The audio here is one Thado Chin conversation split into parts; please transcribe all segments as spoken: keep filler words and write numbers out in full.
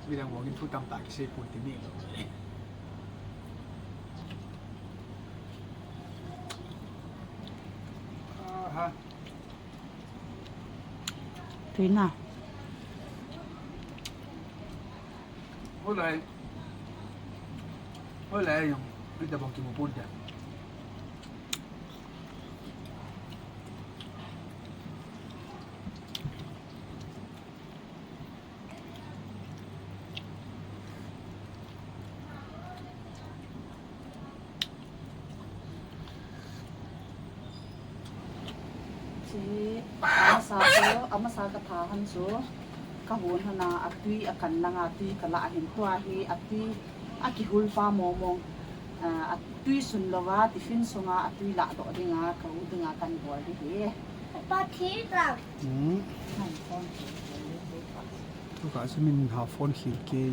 Midang vangin thu tamtah kisei pon ti ni lo. Aha. Tui na. Hoilai. Hoilai jong. Midang vang kimu pon te. Chi, amasa chu, amasa ka tha han chu, ka hon hana, atui akan langa, atui ka lah hin tua hi, atui akihul pa mong mong, ah, atui sun lova, tiffin sunga, atui lah doh dinga, ka u dinga kan bol di hi. Pa thi ta. Hmm. Kan phone. Tu ka si min ha phone khil ke.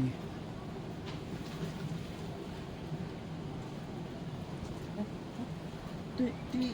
Tui, tui.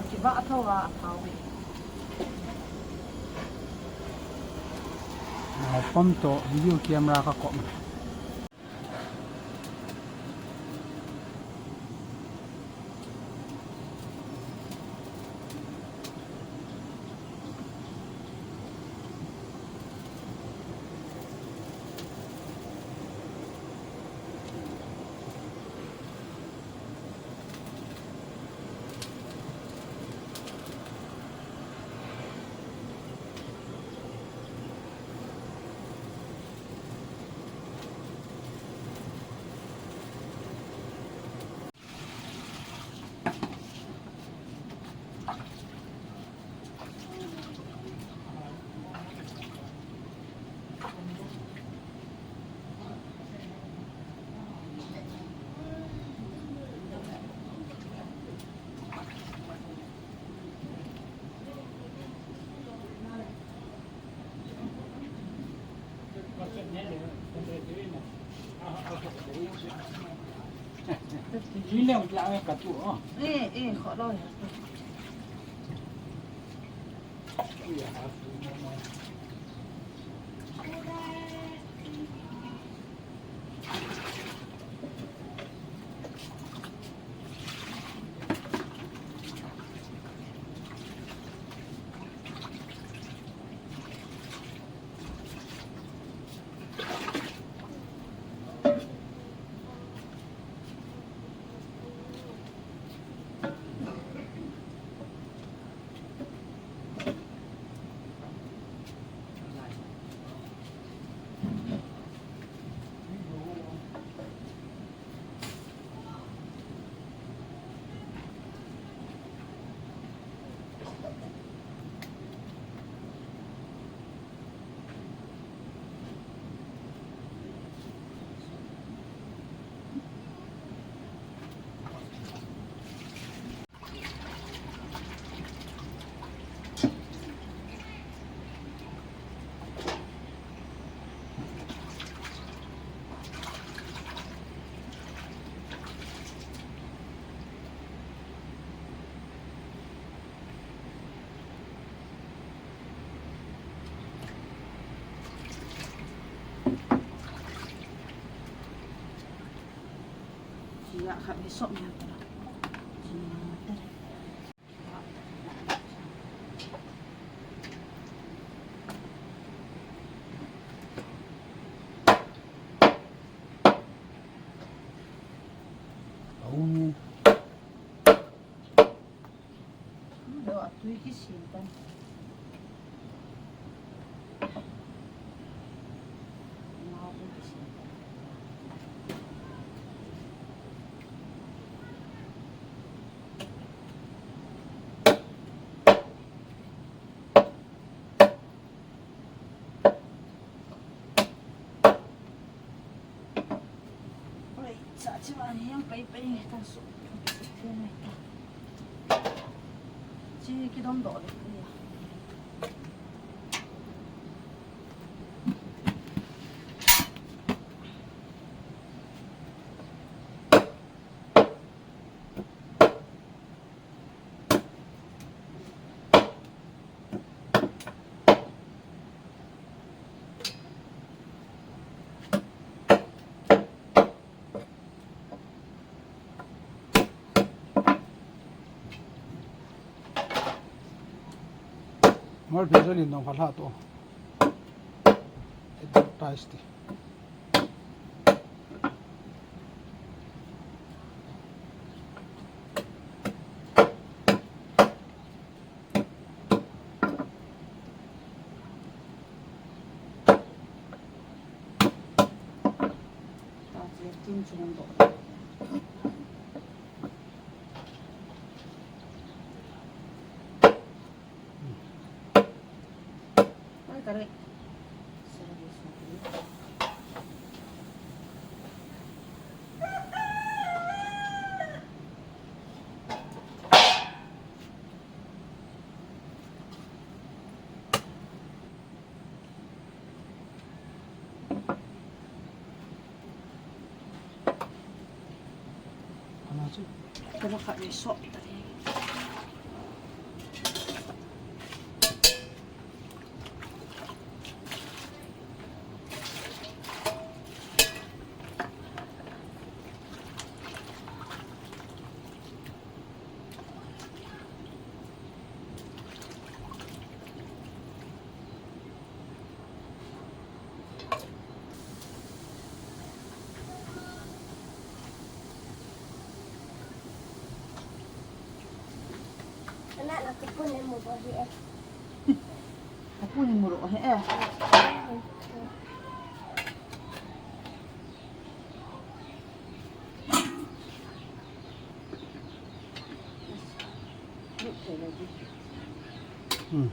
Kivah tho a, athau ve. Pam to video camera ka kop. Iya, kha bi sop niya. Oi, cha chi wa ni yang pai pai ta su. Chi ki dom do le. Mal phe jolin nong phalha to. Advertise ti. Ana chu. Kala khat ni so ta ni. Ana, na kapun ni mu ba hi eh. Kapun ni mu ro he eh. Hmm.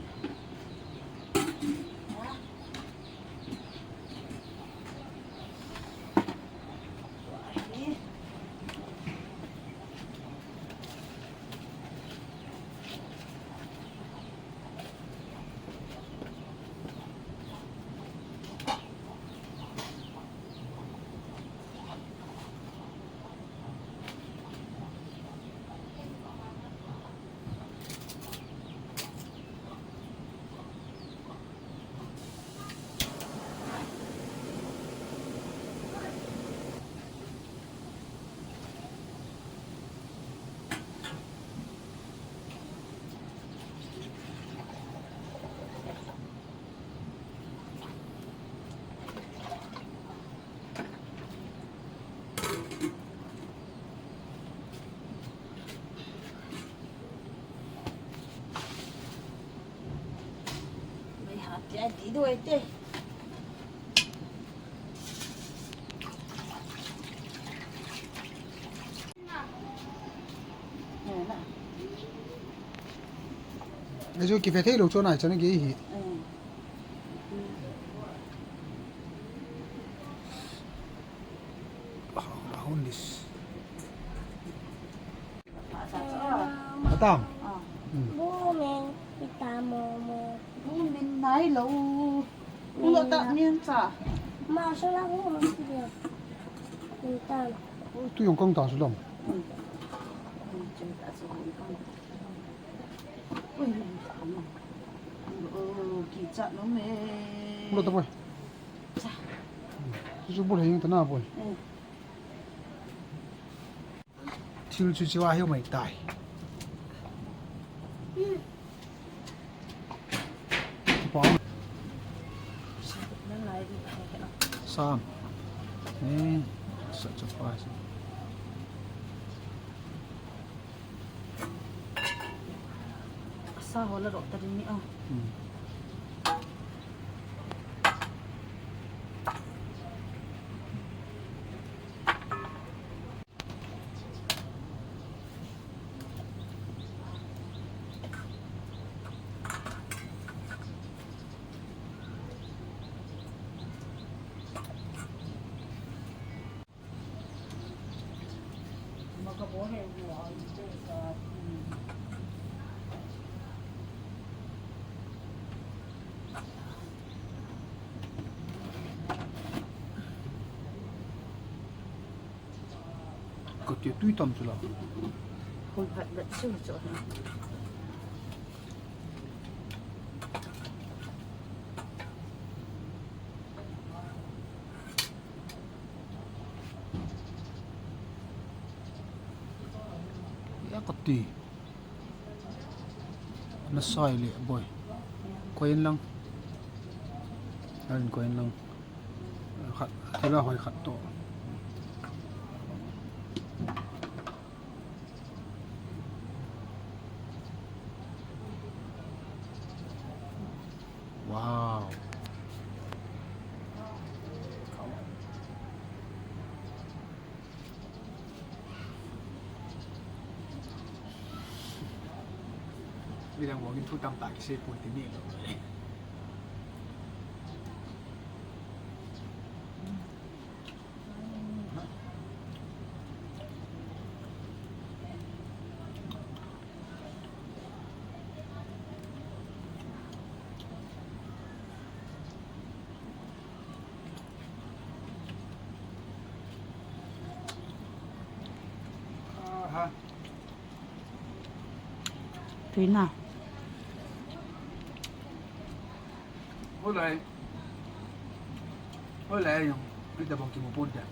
Mai ha tia di do ete. Ajo kive thei lou chu nai chan ge hi. Ahun dis. Atam. Hmm. Bu min, ita mo mo. Bu min nai lou. Kung lo ta min cha. Ma sa la bu min ti dia. Min tam. Tu yong kong ta su lom. Hmm. Hmm, chu ta su lom. Ui, oh, ki cha no me. Lo ta boy. Cha. Chu chu bu le yong ta na boy. Hmm. Thil chu chu a hiu mai tai. Sam. Eh, such a price. Hola ro ta ding ni o. Hmm. Kati tui tam chu la. Hung phat vet chu chu. Ya kati. Na sai le boy. Koi in lang. Narin koi in lang. Khat, thila hoi khat to. Wow. Midang vang in thu tamtah kisei pon ti ni lo. Aha. Tui na. Hoilai. Hoilai jong. Pi ta bong kimu pon ta.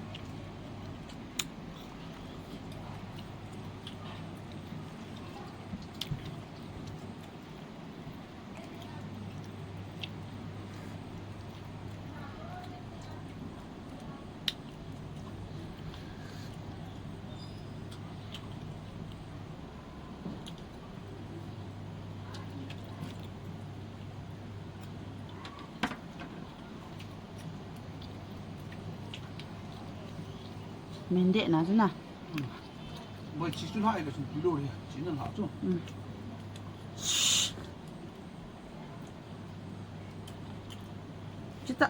Min deh na chu na. Boi, chi chu hai ka sun tu lo hi. Chi na ha chu. Mm. Chita.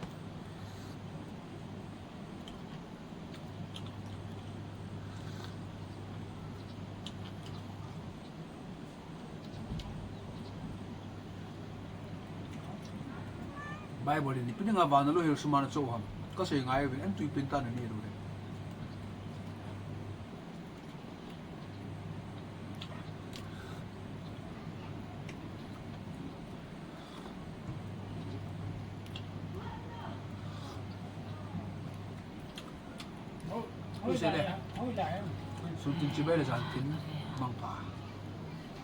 Bible in ipi dinga vana lou hel sumana cho ham. Ka sei ngai ve, an tui pen ta na ni lou le. Ui, sei le. Sun tin chibai le jan tin mangpha.